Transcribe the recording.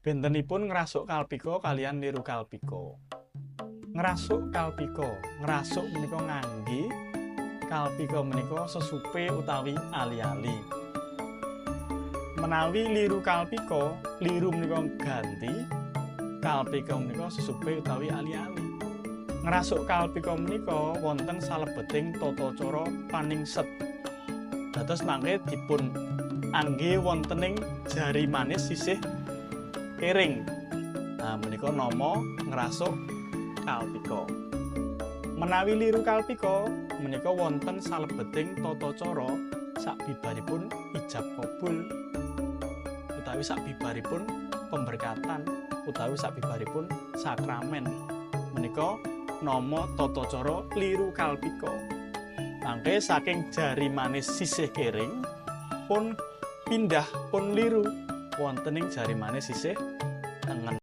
Bentenipun ngrasuk kalpika kaliyan niru kalpika. Ngrasuk kalpika, ngrasuk menika ngangge, kalpika menika sesupe utawi ali-ali. Menawi liru kalpika, liru menika ganti, kalpika menika sesupe utawi ali-ali. Ngrasuk kalpika menika wonten salebeting tata cara paningset. Dados mangke dipun angge wontening jari manis sisih kering. Nah, menika nama ngrasuk kalpika. Menawi liru kalpika menika wonten salebeting tata cara sabibaripun ijab kabul utawi sabibaripun pemberkatan utawi sabibaripun sakramen. Menika nama tata cara liru kalpika. Mangke saking jari manis sisih kering pun pindah pun liru wonten ing jari manis sisih tengen.